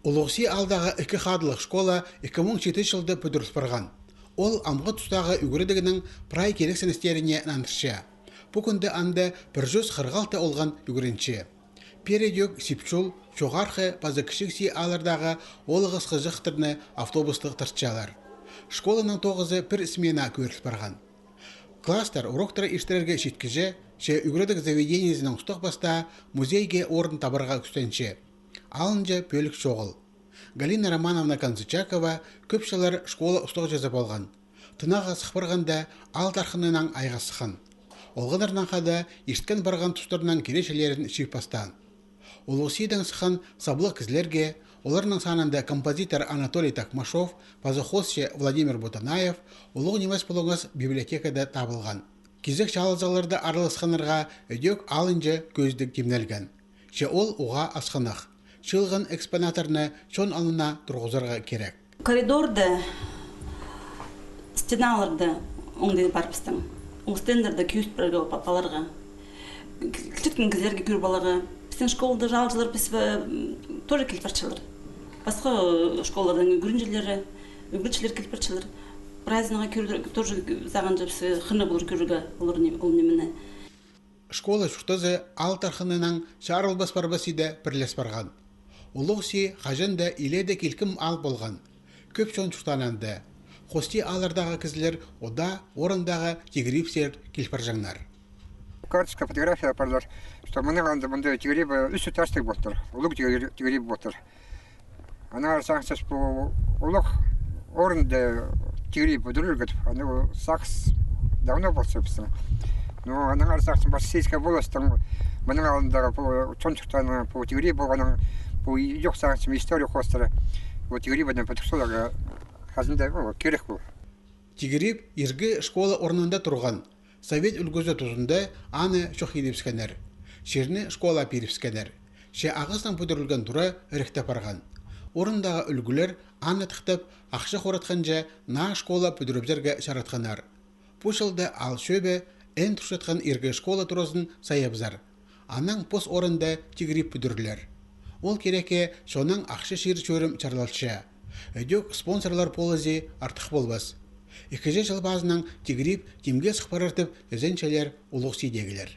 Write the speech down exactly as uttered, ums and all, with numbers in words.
Улуғ Сии аалдағы ікі хадылығ школа ікі муң читінҷі чылда пӱдіріл парған. Ол амғы тустағы ӱгредігнің прай кирексіністеріне нандырча. Пу кӱнде анда пір чӱс хырых алты олған ӱгренче. Пеер ідӧк Сипчул, Чоғархы паза Кічіг Сии ааллардағы оолағас-хызыхтарны автобустығ тартчалар. Школаның тоғызы пір смена кӧріл парған. Класстар уроктар иртірерге читкіҷе, че ӱгредіг заведениезінең устағ пастаа музейге орын табарға кӱстенче. Алынҷа пӧлік чоғыл. Галина Романовна Канзычакова кӧп чыллар школа устағҷызы полған. Тынағға сых парғанда, аал тархыннаң айғас сыххан. Олғаннарнаң хада ирткен парған тустарнаң киречілерін чыып пастаан. Улуғ Сиидең сыххан саблығ кізілерге, оларның санында композитор Анатолий Токмашов паза хоосчы Владимир Бутанаев, улуғ нимес-пулуңас библиотекада табылған. Кизек чаалазығларда араласханнарға ідӧк алынҷа кӧзідіг тимнелген. Че ол уғаа асхынах. Чыылған экспонаттарны чон алнына турғызарға кирек. Коридорда, стеналарда оңдай пар пістің. Ол стендтерді кӧзіт парарға, па-, паларға. Килчеткен кізілерге кӧріп аларға. Пістің школада чаалҷылар піс, м, тоже киліп парчалар. Пасха, э, школалардаң ӱгренҷілері, ӱгретчілер киліп парчалар. Праздникке кӧрер, тоже сағынчабыс, хынығ полар кӧрерге олар не-, ол нимені. Школа чуртазы аал тархыннаң чарылбас-парбас иде пірлес парған. Улуғ Сии хаҷан даа илееде килкім аал полған. Кӧп чон чуртаан анда. Хости ааллардағы кізілер одаа орындағы тигірибістер кил парҷаңнар. Карточка, фотография парлар, что мының алнында мында тигірибі ӱс этажтығ полтыр. Улуғ тигірибі полтыр. Аннаңар сағынчабыс, пу улуғ орында тигіриб пӱдірілген тіп, аны ол сағыс давно полча пістің. Но аннаңар сағынчам, пу сельская волостьтың мының алнындағы пу чон чуртаанның пу тигіриб полғанын, пу идӧк сағынчам история хоостыра, пу тигірибіні пӱдір саларға хаҷан даа, о, кирек пу. Тигіриб иргі школа орнында турған. Совет ӱлгӱзі тузында аны чох идібіскеннер. Чирні школаа пирібіскеннер. Че ағастаң пӱдірілген тура ірікте парған. Орындағы ӱлгӱлер аны тыхтап, ахча хоратханҷа, наа школа пӱдірібізерге чаратханнар. Пу чылда аал чӧбі эн турчатхан иргі школа туразын сайабызар. Анаң пос орында тигіриб пӱдірілер. Ол кирекке чоннаң ахча чир-чӧрім чарлалча. Ідӧк спонсорлар полызии артых полбас. Ікінҷі чыл пазынаң тигіриб тимге сых парар тіп ізенчелер Улуғ Сиидегілер.